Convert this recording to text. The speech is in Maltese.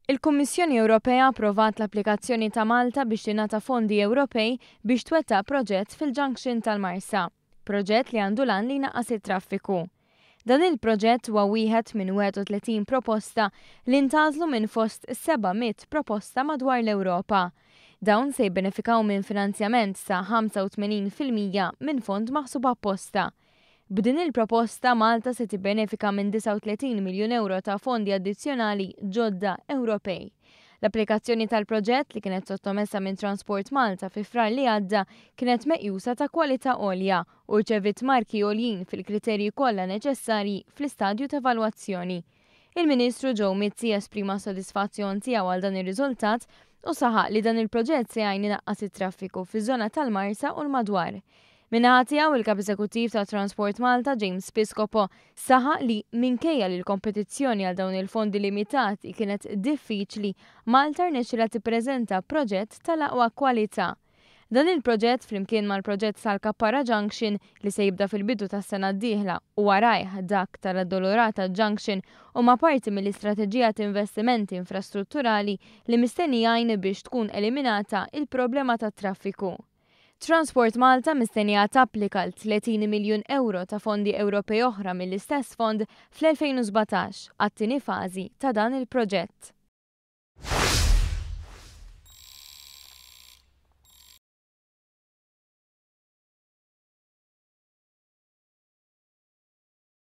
Il-Kummissjoni Ewropea approvat l-applikazzjoni ta' Malta biex tingħata fondi Ewropej biex twettaq proġett fil-Junction tal-Marsa, proġett li għandu l-għan li jnaqqas it-traffiku. Dan il-proġett huwa wieħed minn 31 proposta li ntgħażlu minn fost 700 proposta madwar l-Ewropa. Dawn se jibbenefikaw minn finanzjament sa 85% minn fond maħsub apposta. B'din il-proposta, Malta se tibbenefika minn 39 miljun ewro ta' fondi addizzjonali ġodda Ewropej. L-applikazzjoni tal-proġett, li kienet sottomessa minn Transport Malta fi Frar li għadda, kienet meqjusa ta' kwalità għolja u rċeviet marki għoljin fil-kriterji kollha neċessarji fl-istadju ta' evalwazzjoni. Il-Ministru Joe Mizzi esprima s-sodisfazzjon tiegħu għal dan ir-riżultat u saħaq li dan il-proġett se jgħin inaqqas it-traffiku fiż-żona tal-Marsa u l-madwar. Min-naħa tiegħu, il-Kap Eżekuttiv ta' Transport Malta, James Piscopo, saħaq li minkejja li l-kompetizzjoni għal dawn il-fondi limitati kienet diffiċli, Malta rnexxilha tippreżenta proġett tal-aqwa kwalità. Dan il-proġett, flimkien mal-proġett tal-Kappara Junction li se jibda fil-bidu tas-sena d-dieħla u warajh dak tal-Addolorata Junction, huma parti mill-istrateġija t'investimenti infrastrutturali li mistenni jgħin biex tkun eliminata il-problema tat-traffiku. Transport Malta mistennija tapplika għal 30 miljun ewro ta' fondi Ewropej oħra mill-istess fond fl-2017 għat-tieni fażi ta' dan il-proġett.